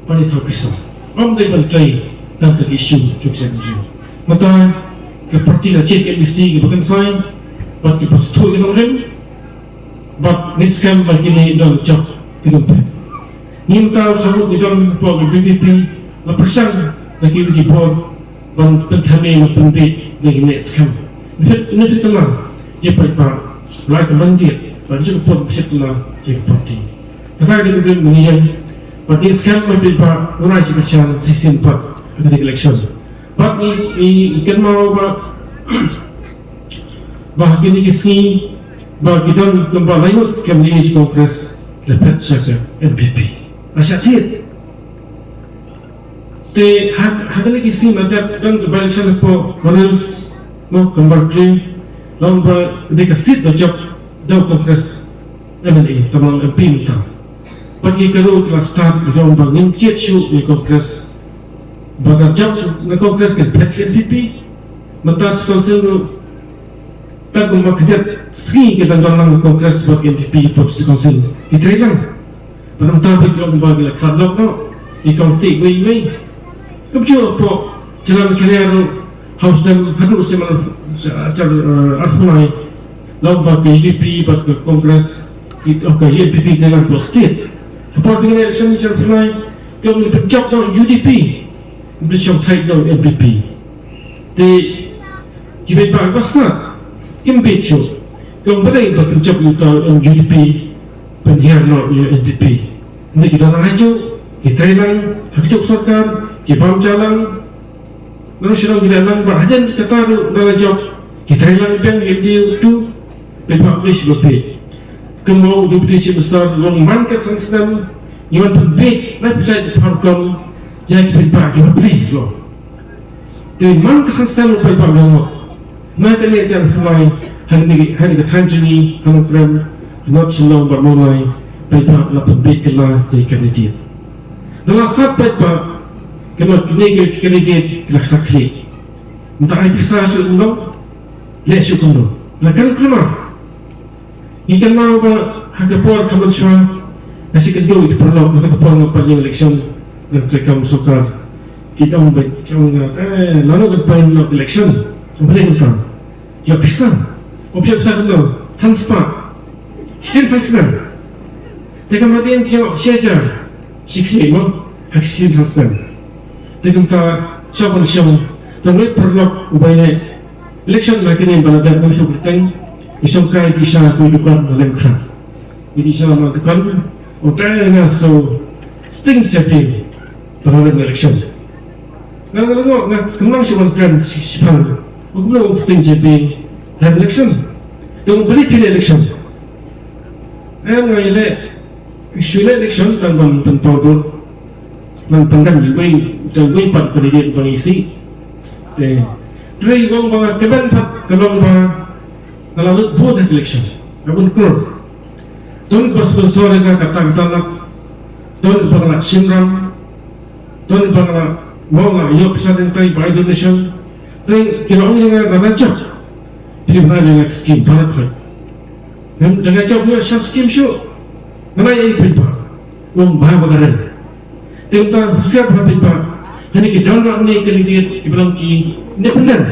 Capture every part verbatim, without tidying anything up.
Pynithaw pisa. Ym dei ban trei tang ka issue jong seng jong. Mynta ka party la jied ka M D C kiba kynsan bad kiba sngewthuh ïa ka nongrim. Bad ngi skhem ba kine don jop ki don phet. Ngi mynta u sahut ngi don hapoh ka V P P la pyrshang da kiwei ki bor ban pynthame ban pynbiej da ki neh skhem. Ngi phet ngi phet kylla ïa paidbah, la ka mandit bad jong ka por phet kylla ïa ka party. Kata ka dei ka manager bad ngi skhem ba paidbah u la ïa pyrshang shisien pat ha ka election. Bad ngi ngi kynmaw ba ba ha kine ki sngi ba ki don kumba lai ngut ki M L A jong Congress la phet sha ka N P P. La shah thied. Te ha ha kine ki sngi ma dep don ka by-election hapoh Marwei, mo Convergent, long ba dei ka seat ba jop da u Congress M L A, tang ba M P mynta. Bad ki ka ruh ki la start ki ong ba ngim jied shuh ïa Congress. Ba ka jop na Congress ka phet N P P. Mynta City Council ruh tang kumba ka dep sngi ka dang don lang Congress bad N P P hapoh City Council. Ki trei lang. Bad mynta ba ki ong ba ki la khlad lok noh. Ki kong ti wei wei. Kumjuh hapoh jylla Meghalaya ruh haus dem haduh sien ar, ar, ar, arphew lai. Long ba ka U D P bad ka Congress, ki, oh, ka U P P te ngan pynlong state. Hapoh phi election ni sha phi lai, ki ong pynjop da U D P, pynjop thait da U N P P. Te ki paidbah ba sngap kim bit shuh. Ki ong ba dei ba pynjop da U D P, pynhiar noh U N P P. Ni ki don lang hajuh, ki trei lang ha kajuh sorkar, ki bam ja lang. Nang shu nang ki dei nang ba hajan kata ruh nang la jop. Ki trei lang biang ki dei tu. Pynbha plis lo phi. Kumno u Deputy Chief Minister long man ka san snem. Ngi wan pynbit na pisa ki phar kom. Ja ki pynbha ki plis lo. Te man ka san snem lo pynbha lo. Na kane jan pynlai hani hani ka than jini hani prem. Not shlong ba mo lai. Pynbha la pynbit ka la te ka ni dia. Na la start pynbha. Kane kine ki candidate ki la khak khlieh. Nta ai pisa shu kumno, leh shu kumno. La kan kumno. Ngi kynmaw ba ha ka por ka mynshuwa, ka shi kyntu ïa ka paralok, ha ka por nga pat ïeng election, ngan treikam sorkar. Ki ong ba, ki ong nga, eh, lano kan pynlong election. Ym pynlong election. Ïoh pisa. Ym ïoh pisa kumno. San spah. Shisien san spah. Te ka hadien ki ïoh shi hajar. Shi khlieh mo. Ha shisien san spah. Te kumta shong ban shong. Te wei paralok uba ïaleh election na kine ba la dep ngam shu kyrteng. Ki shong kai ki sha ki dukan na lem khrat. Ki sha ma dukan. Uta nga so sting chatin. Ba la lem election. Nga nga nga nga kynmaw shu ban kren shi shi pang. Ba kumno ong sting chatin. Lem election. Te ong beli phi election. Em nga ïaleh. Shu leh election tang ban pynpaw vote. Nang pynrem iwei, tang iwei pat candidate ban ïasih. Te trei wang ba nga kmen pat ka long ba nga la lut vote ha election. Nga bun klur. Don ba sponsor ïa nga kata kata lak. Don ba nga la shim ram. Don ba nga la mo nga ïoh pisa dang tai ba donation. Te ki la ong ïa nga nga la jop. Phi bna ïa nga skim ba la khoi. Ngam dang jop ïoh sha skim shuh. Nga la ïa pynpaw. Wang ba ba ka ren. Te mynta husiar bha pynpaw. Hani ki don rangne candidate kiba long ki independent.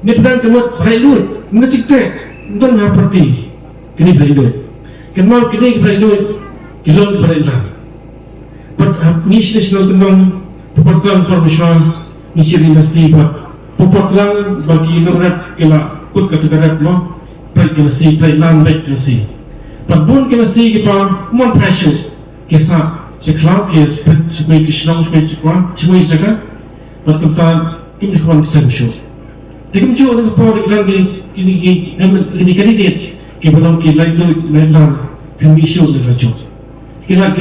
Independent ka mut ba rai lut. Mynta jingteh. Don ha party. Kine ba rai lut. Kynmaw kine ba rai lut. Ki long ba rai lut. Pat hap ngi shi ngi shnong kyndong. Pyrtang por mynshuwa. Ngi shi ri nasi pat. Pyrtang ba ki nongrep ki la kut kata ka rep mo. Peit ki nasi, peit lan, peit ki nasi. Pat bun ki nasi kiba mon phai shuh. Ki sah, shi khlaw, ki peit, shi peit ki shnong, shi peit shi kwah, shi peit jaka. Bad kumta, kim ju kwah sem shuh. Te kim ju, ong ka por, ki don ki, ki, ki, em, ki, ki, ki, ki, ki, ba don ki, lai, lai, lai, lai, kim ju shuh, lai, lai, shuh. Ki la, ki